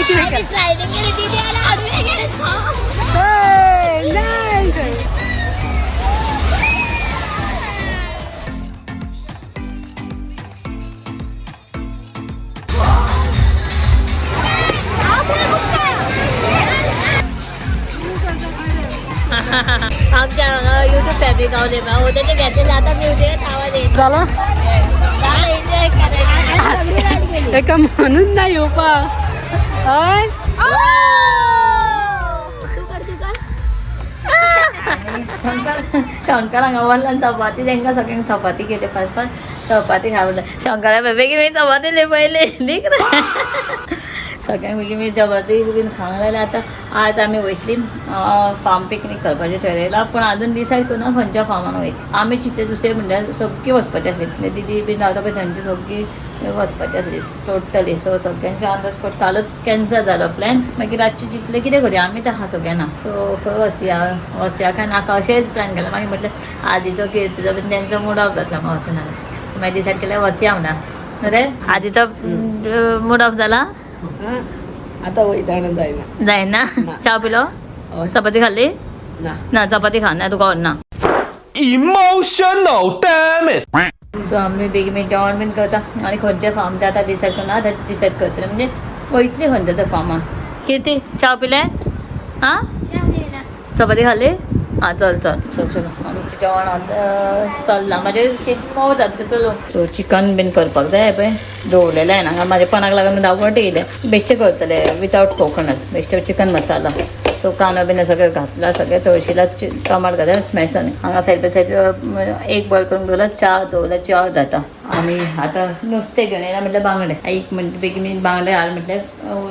कितें स्लायडिंग केली दीदी आला आडवे गेले. आमच्या युट्यूब फॅमिली गावले मग त्याचे घेतलेलं आता म्युझिक आवाज येत झाला एन्जॉय करायला. एका म्हणून नाही येवपा हय. तू कर तू कर. शंकर हांगा वरल्यान चपाती तांकां सगळ्यांक चपाती केली फास्ट फास्ट चपाती खावडले शंकरा बेगीन बेगीन चपाती लिपयली न्ही सगळ्यांक बेगीन बेगीन चपाती बीन खावंक लागले. आतां आज आमी वयतली फार्म पिकनीक करपाचें ठरयलां पूण आजून डिसायड करूं खंयच्या फार्मान वयतली. आमी चिंतले दुसरे म्हणल्यार सगळीं वचपाची आसली दिदी बीन रावता पळय थंयची सगळीं वचपाची आसली टोटली. सो सगळ्यांचे ऑन the spot कालच कॅन्सल जालो प्लॅन. मागीर रातचे चिंतलें कितें करूया आमी तर आहा सगळ्यांना सो खंय वचया वचया काय नाका अशेंच प्लॅन केलें. मागीर म्हटलें आदीचो किर्तीचो बीन तेंचो मूड ऑफ जातलो म्हाका वचना मागीर डिसायड केलें वचया म्हणा. रे आदीचो मूड ऑफ जाला आता वयताना जायना जायना. च्या पिलो चपाती खाल्ली ना ना चपाती खा ना तुका ना. Emotional damn it! So आमी बेगीन बेगीन जेवण बीन करता आनी खंयचें फार्म तें आतां डिसायड करना आतां डिसायड करतले म्हणजे वयतली खंयच्या त्या फार्मान. कितें च्या पिलें आं चपाती खाल्ली आं चल चल चल चलो आमचें जेवण चल्लां म्हाजें शीत मोव जातलें चलो. सो चिकन बीन करपाक जाय पळय दवरलेलें हांवें हांगा म्हाज्या पणाक लागून धांवट येयलें बेश्टें करतलें विदावट कोकोनट बेश्टें चिकन मसाला. सो कांदो बीन सगळें घातला सगळें तळशिला टमाट घातला स्मॅश जालें. हांगा सायड बाय सायड एक बॉयल करून दवरला च्या दवरला च्या जाता. आनी आतां नुस्तें घेवन येयला म्हटल्यार बांगडे आईक म्हणटा बेगीन बेगीन बांगडे हाड म्हटल्यार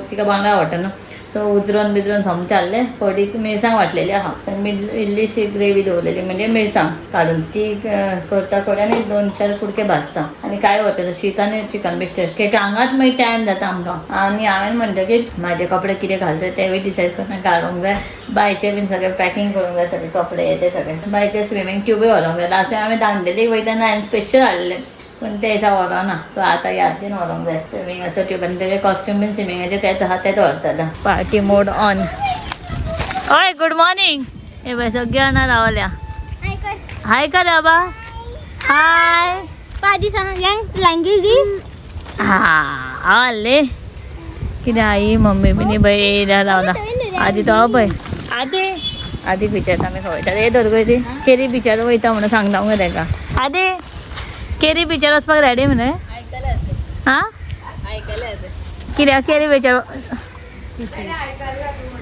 तिका बांगडे आवडटा न्हू. सो उजरोन बिजरोन सोमतें हाडलें कडी मिरसांग वांटलेली आहा सो इल्लीशी ग्रेवी दवरलेली म्हणजे मिरसांग काडून ती करता कडी आनी दोन चार कुडके भाजता आनी काय वचता शीत आनी चिकन बेश्टें कित्याक हांगाच मागीर टायम जाता आमकां. आनी हांवें म्हणटकीर म्हाजे कपडे कितें घालता तेवूय डिसायड करून घालूंक जाय बायचे बीन सगळें पॅकींग करूंक जाय सगळे कपडे ते सगळे बायचे स्विमींग ट्यूबूय व्हरूंक जाय. लास्ट टायम आमी दांडेलीक वयतना हांवें स्पेशल हाडलें पूण ते दिसा व्हरोना सो आतां यादीन व्हरूंक जाय स्विमिंगाचो ट्यूब आनी तेजे कॉस्ट्यूम बीन स्विमिंगाचे तेच आहा तेच व्हरतले. Party mode on. हय गुड मॉर्निंग. हे पळय सगळीं जाणां रावल्या. हाय कर बाबा हाय हा आले कितें आई मम्मी बीन पळय येयल्या रावला. आदी तो पळय आदी आदीक विचारता आमी खंय वयता हे धर गो ती केरी बिचार वयता म्हणून सांगता मगो तेका. आदी केरी बिचार वचपाक रेडी मरे आं कित्याक केरी बिचार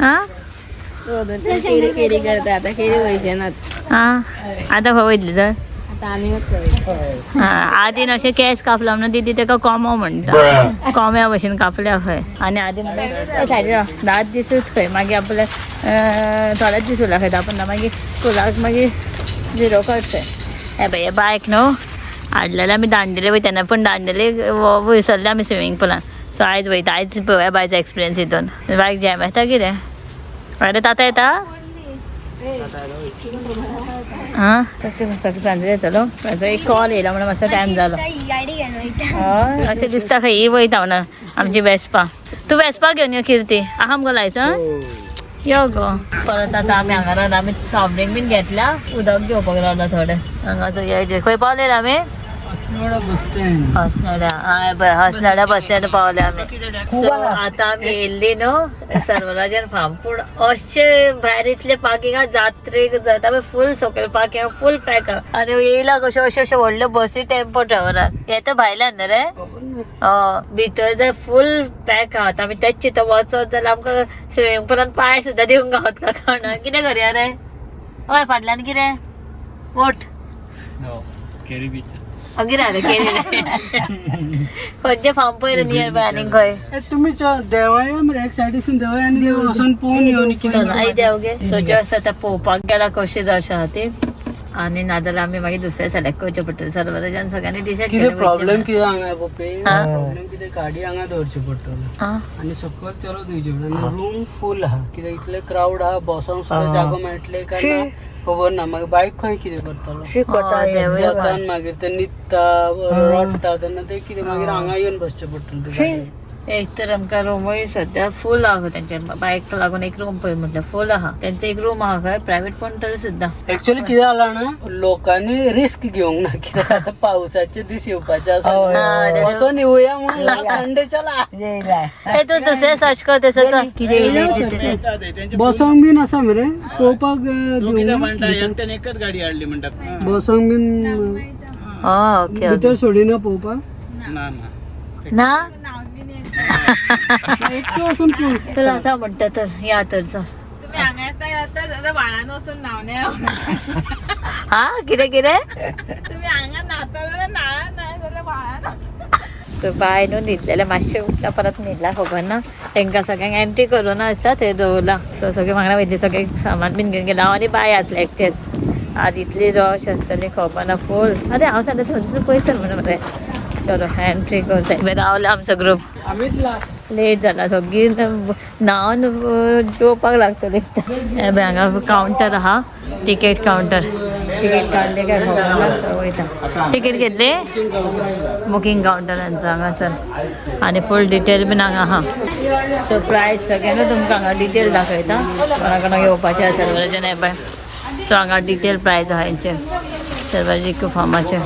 आं केरी केरी करता आता केरी वयचे ना आं आतां खंय वयतली तर आता आनी आं आदीन अशें केंस कापला म्हणून दिदी तेका कोमो म्हणटा कोम्या भशेन कापल्या खंय. आनी आदी म्हणटा सायडीन 10 दिसूच खंय मागीर आपले थोडेच दीस उरला खंय 10 15 मागीर स्कुलाक मागीर झिरो करतय. हे पळय बायक न्हू हाडलेले आमी दांडेली वयतना पूण दांडेली वयसरले आमी स्विमींग पुलान. सो आयज वयता आयज पळोवया बायचो एक्सपिरियन्स हितून बायक जॅम येता कितें अरे ताता येता आं तशें मातसो येतलो म्हाजो एक कॉल येयला म्हणून मातसो टायम जालो. हय अशें दिसता खंय ही वयता म्हणून आमची वेस्पा. तूं वेस्पा घेवन यो किर्ती आहा मुगो लायसन्स यो गो. परत आतां आमी हांगा रावला आमी सॉफ्ट ड्रिंक बीन घेतल्या उदक घेवपाक रावला थोडें हांगा खंय पावले आमी अस्नोडा बस स्टँड. हसनड्या हय पळय हसनड्या बस स्टँड पावले आमी. सो आतां आमी येयल्ली न्हू सर्वराजन फार्म पूण अशें भायर इतलें पार्किंग जात्रेक जाता पळय फूल सकयल पार्किंग फूल पॅक आनी येयला कशें अशें अशें व्हडल्यो बसी टेम्पो ट्रॅव्हलार येता भायल्यान न्हू रे भितर जर फूल पॅक आहा आमी तेच चिंता वचत जाल्यार आमकां स्विमींग पुलान पांय सुद्दां दिवंक गावतलो कोणा. कितें करया रे हय फाटल्यान कितें वोट केरी बीच कितें केरी खंयचें फार्म पळय नियर बाय आनीक खंय तुमी देवळ्या मरे एक सायडीसून देवळ्या आनी वचून पळोवन येवन चल आई देव गे. सो जस्ट आतां पळोवपाक गेला कशी रश आहा ती आनी नाजाल्यार आमी मागीर दुसरें सिलेक्ट करचें पडटलें. सर्वराजान सगळ्यांनी डिसायड कितें प्रॉब्लेम कितें हांगा पप्पी प्रॉब्लेम कितें गाडी हांगा दवरची पडटलो आनी सकयल चलत वयचें पडटलें आनी रूम फूल आहा कित्याक इतले क्रावड आहा बसोंक सुद्दां जागो मेळटले काय ना खबर ना. मागीर बायक खंय कितें करतलो वतान मागीर ते न्हिदता रडटा तेन्ना ते कितें मागीर हांगा येवन बसचें पडटलें. एक तर आमकां रुमूय सद्या फूल आहा. तेंच्या बायक लागून एक रूम पळय म्हटल्यार फूल आहा. तेंचे एक रूम आहा खंय प्रायवेट, पण तरी सुद्दां ऍक्च्युअली कितें जालां ना, लोकांनी रिस्क घेवंक ना, कित्याक आतां पावसाचे दीस येवपाचे आसा. हय. वचोन येवया म्हणून लास्ट संडे चला. ए तूं दुसरें सर्च कर तसो कितें येयलें दिसलें. बसोंक बीन आसा मरे पळोवपाक. एकट्यान एकच गाडी हाडली म्हणटा. बसोंक बीन ओके. भितर सोडिना पळोवपाक. ना ना. ना. एकटो वचून पळोवंक. तर असा म्हणटा तर या तर चल. तुम्ही हांगा येता येता जाल्यार व्हाळान वचून न्हावन येया. हा कितें कितें? तुम्ही हांगा न्हाता जाल्यार नाळान, ना जाल्यार व्हाळान. सो बाय न्हू न्हिदलेलें मातशें उठला, परत न्हिदला खबर ना. तांकां सगळ्यांक एंट्री करूं ना आसता थंय दवरला. सो सगळे वांगडा वयतली, सगळें सामान बीन घेवन गेला. हांव आनी बाय आसलें एकटेच. आज इतली रश आसतली खबर ना फूल. अरे हांव सांगता थंयसर पयस म्हणून मरे. चलो एंट्री करता. रावला आमचो ग्रूप. आमीच लास्ट. लेट जाला, सगळीं न्हावन जेवपाक लागतली दिसता. हे पळय हांगा कावंटर आहा, तिकेट कावंटर. तिकेट काडले काय खबर ना, वयता. तिकेट घेतले, बुकींग कावंटर हेंचो हांगासर आनी फूल डिटेल बीन हांगा आहा. सो प्रायस सगळ्यांना तुमकां हांगा डिटेल दाखयता, कोणा कोणाक येवपाचें आसा जाल्यार हे पळय. सो हांगा डिटेल प्रायस आहा हेंचे सर्वाजीक फार्माचे.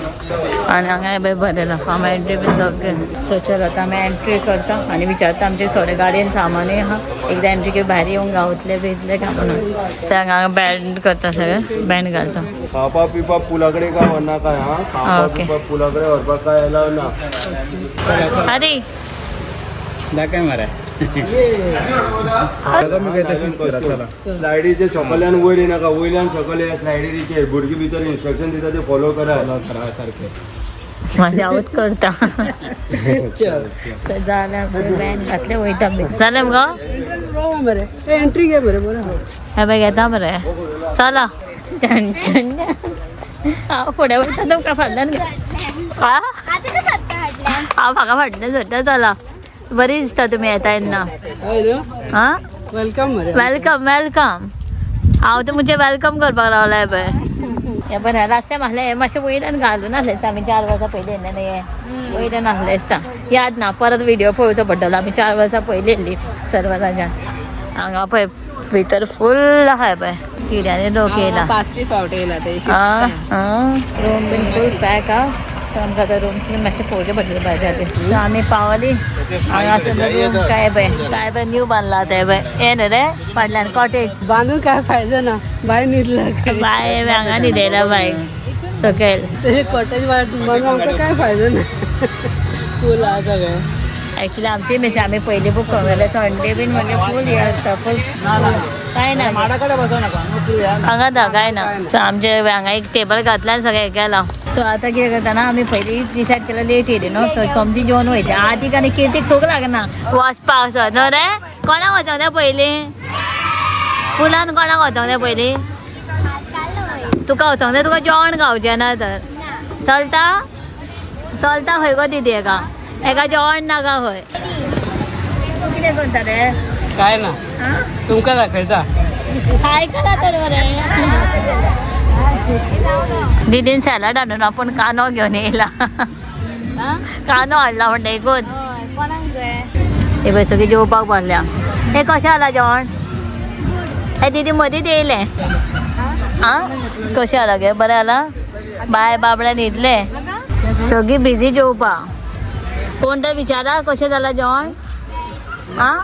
आनी हांगा पळय बरयलां फार्म एंट्री बीन सगळें. सो चल आतां आमी एंट्री करता आनी विचारता आमचे थोडे गाडयेन सामानूय आहा, एकदां एंट्री केली भायर येवंक गावतले बी इतले काय म्हणून. सो हांगा बँड करता, सगळें बँड घालता. खावपा पिवपा पुला कडेन काय व्हरना काय हा, खावपा ओके. पिवपा पुला कडेन व्हरपाक काय अलाव ना. अरे. दाखय मरे. स्लायडीचे सकल्यान वयर येनाका, वयल्यान सकल या स्लायडीचे. भुरगीं भितर इन्स्ट्रक्शन दिता ते फॉलो करा. सारकें. माझे आवत करता. जालें, बँड घातलें, वयता आमी. जालें मुगो? राव मरे, एंट्री घे मरे बरें. हे पळय घेता मरे, चला. हांव फुडें वयता, तुमकां फाटल्यान हा. आतां कसो हाडल्या? हांव म्हाका फाटल्यान सोडटा. चला, बरी दिसता तुमी येता तेन्ना. हय न्हू. हा. Welcome मरे. Welcome welcome. हांव तुमचें welcome करपाक रावलां. पळय हें बरें रस्त्या मातलें, हें मातशें वयल्यान घालून आसलें दिसता. आमी 4 वर्सां पयलीं येयल्लें न्ही, हें वयल्यान आसलें दिसता. याद ना, परत व्हिडिओ पळोवचो पडटलो. आमी 4 वर्सां पयलीं येयल्ली सर्वराजान. हांगा पळय भितर फूल आहा पळय, किड्यांनी लोक येयला. पांचवी फावट येयला ते. रूम बीन फूल पॅक आहा. सो आमकां आतां रूम बीन मातशें पळोवचें पडटलें भायर खातीर. सो आमी पावली हांगासर. रूम काय पळय, काय पळय न्यू बांदला ते पळय, हें न्हू रे फाटल्यान कॉटेज. बांदून काय फायदो ना, बाय न्हिदला काय. बाय हांगा न्हिदयला बायक सकयल. ते कॉटेज बांदून आमकां काय फायदो ना, फूल आहा सगळें. ऍक्च्युली आमची मिस आमी पयलीं बूक करूंक जाल्यार संडे बीन म्हणजे फूल हे आसता फूल. काय ना हांगा दा काय ना. सो आमचे हांगा एक टेबल घातला आनी सगळें केलां. सो आतां कितें करता ना, आमी पयलीं डिसायड केलां, लेट येयली न्हू. सो सोमती जेवण वयता आदी आनी किर्तीक सुख लागना वचपाक. सो न्हू रे, कोणाक वचोंक जाय पयलीं पुलान? कोणाक वचोंक जाय पयलीं? तुका वचोंक जाय? तुका जेवण खावचें ना तर चलता चलता खंय गो दिदी? एका एका जेवण नाका खंय. तूं कितें करता रे? काय ना, तुमकां दाखयता. काय करा तर मरे. दिदीन सॅलड हाडून आपूण कांदो घेवन येयला. कांदो हाडला म्हणटा एकूच. कोणाक जाय? हे पळय सगळीं जेवपाक बसल्या. हे कशें आला जेवण? हे दिदी मदींच येयलें. आं कशें आला गे? बरें आला. बाय बाबड्या न्हिदले, सगळीं बिजी जेवपाक. कोण तर विचारा कशें जालां जेवण. आं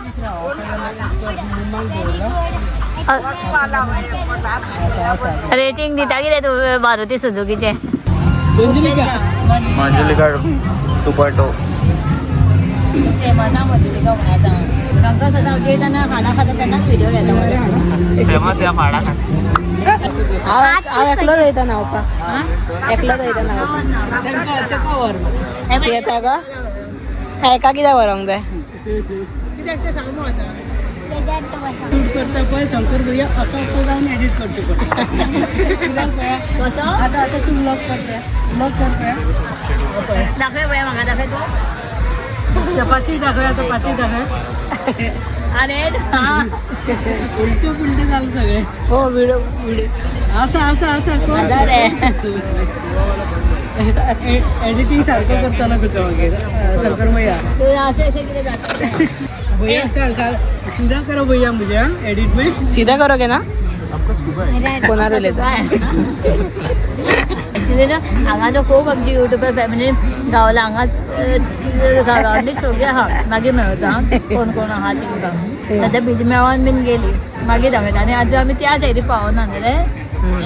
रेटींग दिता कितें तूं मारुती सुझुकीचें? मांजलिका 2.0. फेमस मजुलिका म्हणून आतां तांकां सदां जेयतना खाणां खाता तेन्नाच व्हिडिओ घेता. फेमस ह्या माडा. हांव एकलोच वयता न्हांवपाक, एकलोच वयता न्हांवपाक. येता गो हेका कित्याक व्हरोंक जाय? शूट करता पळय शंकर भैया, असो असो जावन एडिट करचें पडटा कित्याक पळय. कसो? आतां आतां तूं ब्लॉग करता, ब्लॉग करता. दाखय पळय म्हाका, दाखय तूं. चपाती दाखय आतां, पाती दाखय. अरे हा. उलटे पुलटे जालें सगळें. हो, व्हिडिओ व्हिडिओ. आसा आसा आसा कोण. आसा रे. एडिटिंग सारको करतालो तुजो मागीर सरकार भैया. अशें अशें कितें जाता. भैया सर सर सीधा करो भैया मुझे एडिट में. सीधा करोगे ना? कोणार उलयता. एक्चुली ना हांगा तो खूब आमची युट्यूबर फॅमिली गावला हांगा सरावंडींग सगळें आहा. मागीर मेळटा कोण कोण आहा तेंकां. सद्या बीज मेळोन बीन गेली मागीर दाखयता. आनी आजून आमी त्या सायडी पावना न्ही रे,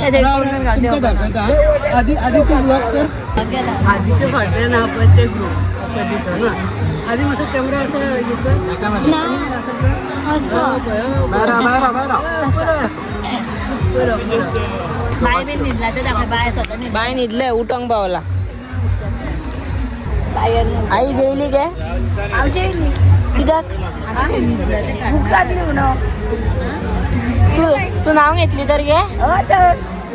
त्या सायडी कोण कोण गावते. दाखयता आधी आधी तू ब्लॉग कर. आधीचे फाटल्यान आहा पळय ते ग्रूप ते दिसना. आधी मातसो कॅमेरा असो हे कर. असो कर. असो. बरं बरं. बाय बीन न्हिदला ते दाखय. बाय स्वता न्हिदला. बाय न्हिदले उठोंक पावला. आई जेयली गे? कित्याक तू तू नाव घेतली तर गे?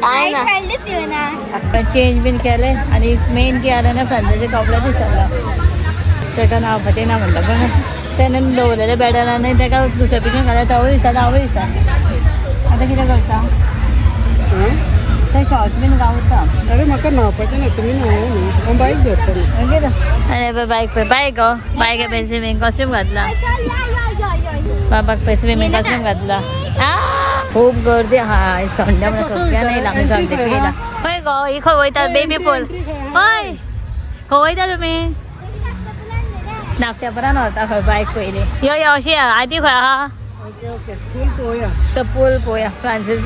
काय ना कळलेच येवना. चेंज बीन केलें आनी मेन की आलें ना फ्रांसाचे कपडे दिसला ताका न्हांवपाचें ना म्हणटा, पण तेणें दवरलेलें बेडार आनी ताका दुसऱ्या पिशेन घाल्यार तोवूय दिसता हांवूय दिसता. आतां कितें करता ते शॉर्ट्स बीन गावता. अरे म्हाका न्हांवपाचें ना, तुमी न्हांव न्हू, हांव बायक धरतलो. मागीर अरे पळय बायक पळय बायक गो बायक पळय स्विमींग कॉस्ट्यूम घातला. बाबाक पळय स्विमींग कॉस्ट्यूम घातला. खूब गर्दी आहा संडे म्हणून सगळ्यां येयला आमी संडेक येयला. खंय गो ही खंय वयता बेबी पूल? हय खंय वयता तुमी? नागट्यापरान व्हरता खंय बायक पयली. यो यो अशी या. आदी खंय आहा? ओके ओके फूल पळोवया. सपूल पोया फ्रांसीस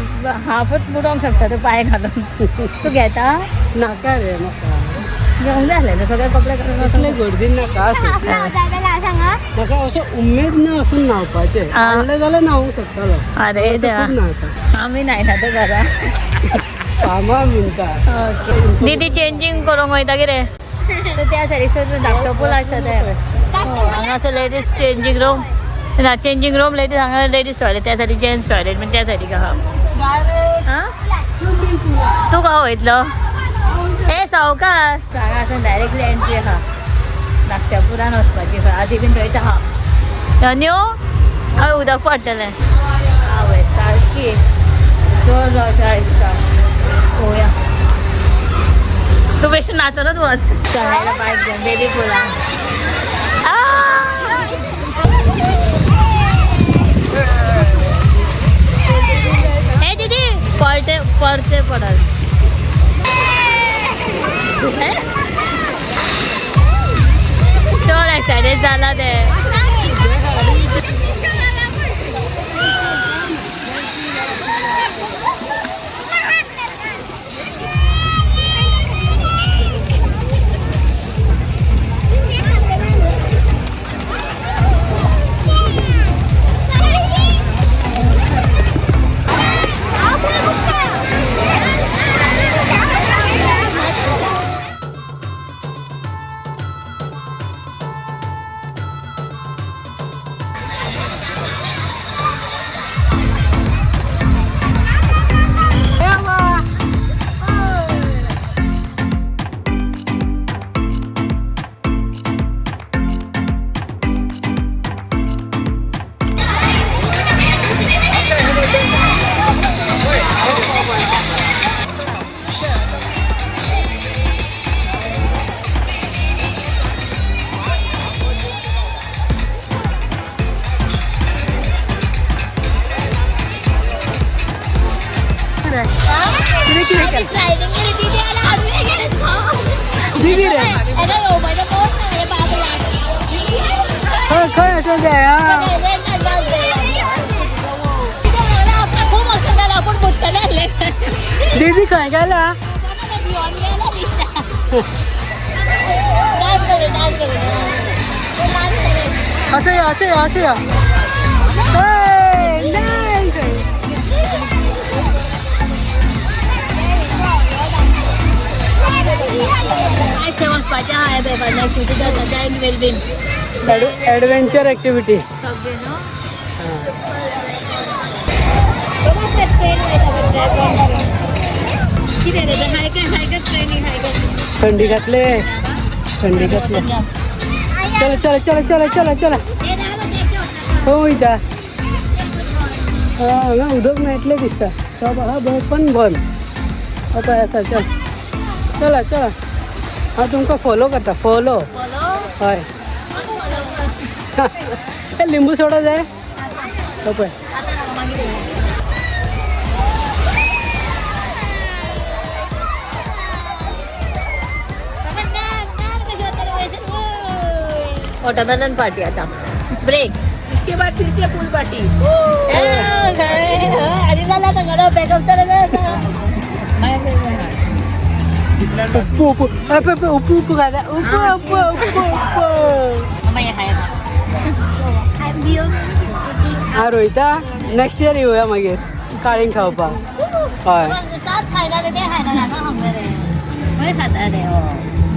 हाफूच बुडोवंक शकता तूं पांय घालून. तूं घेता? नाका रे म्हाका. घेवंक जाय आसलें सगळे कपडे घालून. इतले गर्दीन नाका आसूं. हाफ न्हांवता जाल्यार सांगा. म्हाका असो उमेद ना वचून न्हांवपाचें. हाडलें जाल्यार न्हांवूंक शकतालो. अरे देवा. खूब न्हांवता. आमी न्हायना तर घरा. कामां म्हणटा. ओके दीदी चेंजींग करूंक वयता कितें? तर त्या सायडीक सर धाकटो पूल आसता ते हांगासर लेडीज चेंजींग रूम ना, चेंजींग रूम लेडीज हांगा लेडीज टॉयलेट, त्या सायडीक जेंट्स टॉयलेट म्हणजे त्या सायडीक आहा. आं तूं खंय वयतलो? ए सावकार हांगा आसून डायरेक्टली एंट्री आहा धाकट्या पुलान वचपाची खंय आदी बीन थंयच आहा न्यू. हय उदक पडटलें आवय सारकी चड अशें दिसता. पळोवया तूं बेश्टें नाचूनच वच. सांगायला बायक घेवन बेबी पुलान. हे दीदी पळते परते पडल. चड एक्सायटेड जाला ते. दीदी रे खंय खंय वचोंक जाय? दीदी खंय गेला? अशें यो अशें यो अशें यो. Adventure activity. थंडी घातले थंडी घातले. चला चला चला चला चला चला. खंय वयता? हांगा उदक मेळटलें दिसता. सब आहा पण बंद. पळय आसा. चल चला चला. हांव तुमकां फॉलो करता. फॉलो. हय. लिंबू सोडा जाय पळय. वॉटरमेलन पार्टी आता ब्रेक. इसके बाद फिर से पूल पार्टी. आणि झालं आता घरा बॅकअप तर उप्पू उप्पू अरे उप्पू उप्पू घाला. उप्पू उप्पू उप्पू उप्पू. हा रोहिता नेक्स्ट इयर येवया मागीर काळींग खावपाक. हय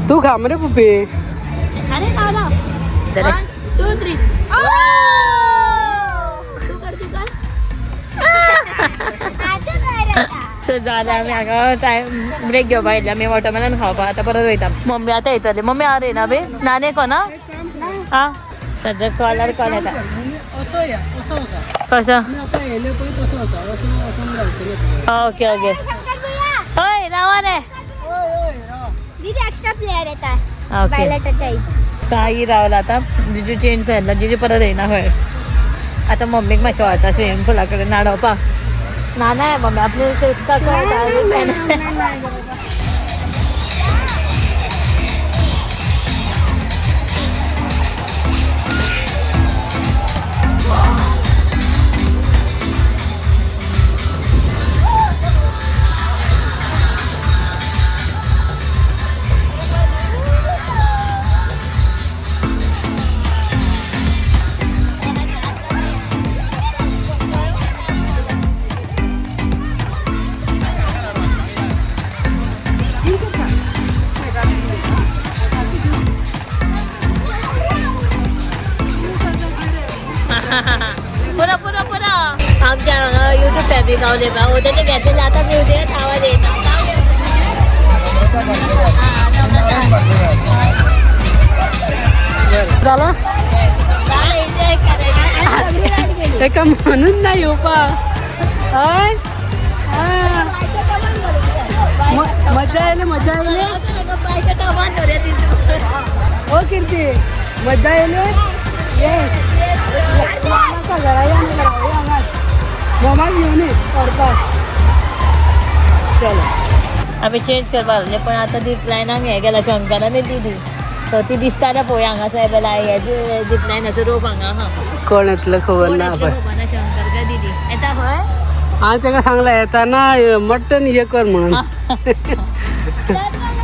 तूं खा मरे पुपी. 1 2 3. तू कर तू कर. सो जालें आमी हांगा टायम ब्रेक घेवपा येयल्ले आमी वॉटरमेलन खावपाक. आतां परत वयता. मम्मी आतां येतली. मम्मी हांव येना बी नाने कोना आं ताजो कॉलर कॉल येता कसो. Okay okay. हय रावा रे. एक्स्ट्रा प्लेयर येता. ओके साई रावला आतां. जिजू चेंज केला. जिजू परत येयना खंय. आतां मम्मीक मातशें वता स्विमींग पुला कडेन न्हाणोवपाक. ना ना मम्मी आपले पुरो पुरो पुरो. आमच्या हांगा युट्यूब फॅमिली गावले बा तेणे घेतलेले आतां म्युजिक आवाज येयना. जाला एका म्हणून ना येवपाक. हय मजा येयली. मजा येयली. ओ कीर्ती मजा येयली. येस नाका घरा या घरा हांगाच मोमाक घेवन ये व्हरपाक. चलो आमी चेंज करपाक लागले पण आतां झीप लायनाक हें गेला शंकर आनी दिदी. सो ती दिसता पळोवया हांगा सायब झीप लायनाचो रोप हांगा आहा. कोण येतलो खबर ना. खबर ना शंकर काय दिदी येता खंय. हांवें ताका सांगलें येताना मटन हे कर म्हणून.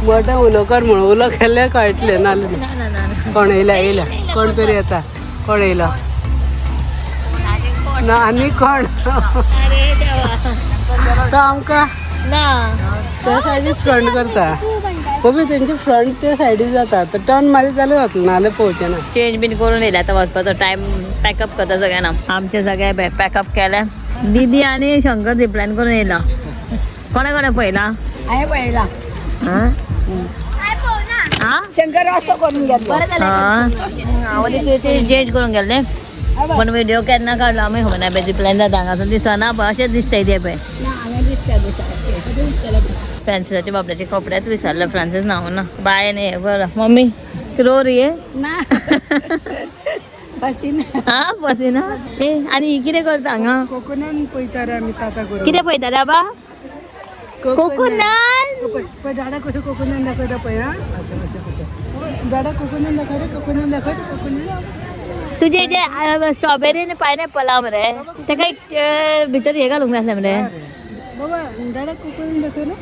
मटन उलो कर म्हणून. उलो केल्यार कळटलें ना. कोण येयला येयला कोण तरी येता. कोण येयलो ना आनी कोण तो आमकां त्या सायडीक फ्रंट करता. पळय तेंचे फ्रंट त्या सायडीक जाता. तर टर्न मारीत जाल्यार जातलो नाजाल्यार पळोवचें ना. चेंज बीन करून येयले आतां वचपाचो टायम पॅकअप करता सगळ्यांना. आमचे सगळे पॅकअप केले. दिदी आनी शंकर झिपलायन करून येयला. कोणा कोणा पळयला? हांवें पळयला. शंकर असो करून घेतलो. चेंज करून गेल्ले पण व्हिडिओ केन्ना काडलो आमी खबर ना. झिपलायन जाता हांगासून दिसना पळय अशेंच दिसता ते पळय. फ्रांसिसाच्या बाबड्याचे कपड्याच विसरले. फ्रांसीस नाव ना बाय न्ही बरं. मम्मी रो रे ना पसिना. हा पसिना. ए आनी कितें करता हांगा? कोकोनट पळयता रे आमी ताता करून. कितें पळयता रे आबा? कोकोनट. पळय डाडा कसो कोकोनट दाखयता पळय. आं डाडा कोकोनट दाखय रे. कोकोनट दाखय. कोकोनट तुजे जे स्ट्रॉबेरी आनी पायनएपल आहा मरे तेका एक भितर हे घालूंक जाय आसलें मरे. बाबा डाडा कोकोनट दाखय रे.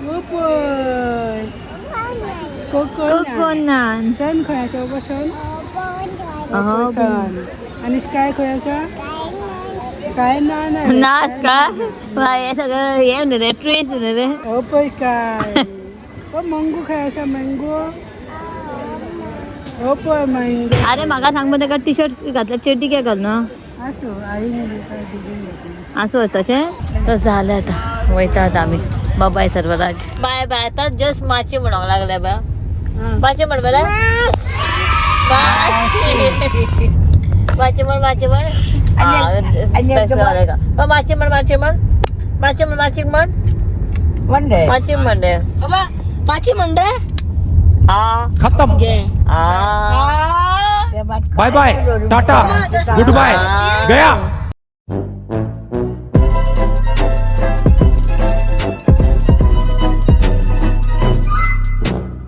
ओ पळय कोकोनट. सन खंय आसा बाबा? सन सन. आनी स्काय खंय आसा? काय ना ना नाच का हे सगळं हे न्ही रे ट्रेस न्ही रे. ओ पळय काय ओ मंगो खंय आसा? मँगो. ओ पळय मँगो. अरे म्हाका सांग मग तेका टी शर्ट घातल्या चेटी कित्याक घालना? आसूं आई आसूं तशें तर जालें आतां वयता आतां आमी. बाय सर्वराज. बाय बाय. आतां जस्ट माची म्हणूंक लागले बा. माची म्हण बरें. माची माची म्हण. माची म्हण. माची म्हण. माची म्हण. माची म्हण. माची म्हण. माची म्हण रे. बाबा माची म्हण रे. आ खत्म. आ bye bye, tata, good bye, Gaya.